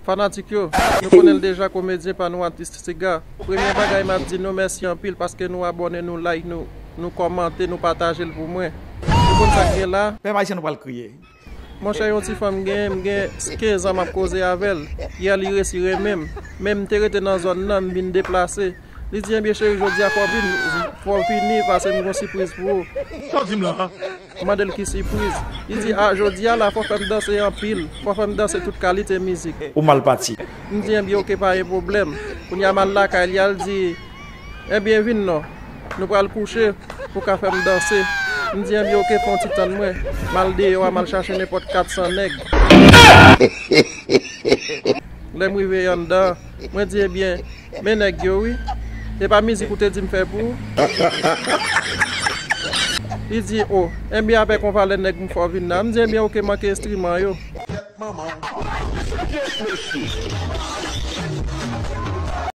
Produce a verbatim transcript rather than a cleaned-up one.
Fanatik yo, nou konnen l deja, komedyen pa nou, atis Siga. Premye bagay, m ap di nou mèsi anpil paske nou abòne, nou like, nou, nou kòmante, nou pataje l pou mwen. Nou konn sa k gen la? Pèp ayisyen, nou pral kriye. Monchè, yon ti fanm genyen, m gen kenz an m ap koze avè l. Yè, li resi renmen m. Men m te rete nan zòn nan, m vin deplase. Li di, "Ebyen, cheri, jodi a fò w vin, fò w vini, paske m gon sipriz pou ou." Sa w di m la? M mande l ki sipriz. Li di, "A, jodi a la, fò w fè m danse anpil. Fò w fè m danse tout kalite mizik." Ou mal pati. M di, "Ebyen, oke, pa gen pwoblèm." Kounye a m al lakay li, al di, "Ebyen, vin non. Nou pral kouche, ou ka fè m danse." M di, "Ebyen, oke, fè yon ti tann mwen." M al deyò a, m al chache nenpòt kat san nèg. Lè m rive anndan, mwen di, "Ebyen, men nèg yo, wi. E pa mizik ou te di m fè pou ou?" Li di, "O, ebyen, avèk yon valè nèg m fè w vin la." M di, "Ebyen, oke, manke enstriman yo."